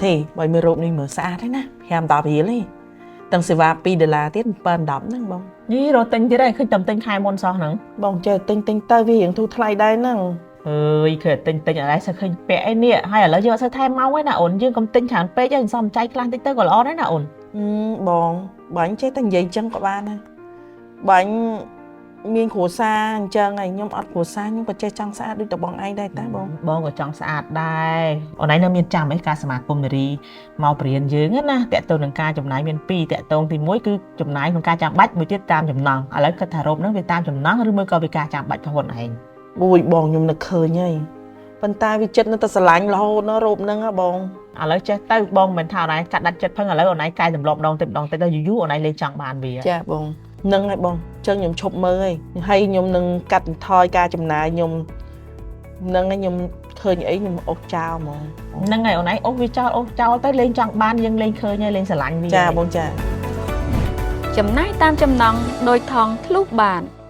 ទេបើមើលរ៉ូបនេះមើលស្អាតហើយណា5 10រៀលទេទាំងសេវា2ដុល្លារទៀត7 10ហ្នឹងបង នេះរកទិញទៀតហើយឃើញតែទិញខែមុនសោះហ្នឹង បងចេះទិញទិញទៅវារៀងធូរថ្លៃដែរហ្នឹង អើយឃើញតែទិញទិញអត់ដែរសូវឃើញពាក់អីនេះហើយឥឡូវយើងអត់សូវថែមម៉ោងទេណាអូនយើងកុំទិញច្រើនពេកហើយសំចៃខ្លះតិចទៅក៏ល្អដែរណាអូន ហឹមបងបាញ់ចេះតែនិយាយអញ្ចឹងក៏បានដែរបាញ់មានគ្រួសារអញ្ចឹងហើយខ្ញុំអត់គ្រួសារខ្ញុំក៏ចេះចង់ស្អាតដូចតែបងឯងដែរតាបង បងក៏ចង់ស្អាតដែរអូនឯងនៅមានចាំអីការសមាគមនារីមកបរៀនយើងណាតកតទៅនឹងការចំណាយមានពីរតកតងទី1គឺចំណាយក្នុងការចាំបាច់មួយទៀតតាមចំណង់ឥឡូវគិតថារ៉ូបហ្នឹងវាតាមចំណង់ឬមួយក៏វាការចាំបាច់របស់ខ្លួនឯង អូយបងខ្ញុំនឹកឃើញហើយប៉ុន្តែវាចិត្តនៅតែស្រឡាញ់រហូតណារ៉ូបហ្នឹងហ៎បង ឥឡូវចេះទៅបងមិនថាអូនឯងកាត់ដាច់ចិត្តផឹងឥឡូវអូនឯងកែទម្លាប់ម្ដងទឹកម្ដងតិចទៅយូរយូរអូនឯងលែងចង់បានវា ចាបងនឹងហើយបងអញ្ចឹងខ្ញុំឈប់មើលហើយហើយខ្ញុំនឹងកាត់បន្ថយការចំណាយខ្ញុំនឹងហើយខ្ញុំឃើញអីខ្ញុំអុសចោលហ្មង ហ្នឹងហើយអូនឯងអូសវាចោលអូសចោលទៅលែងចង់បានយើងលែងឃើញហើយលែងស្រឡាញ់វា ចាបងចា ចំណាយតាមចំណង់ដោយថងធ្លុះបាន។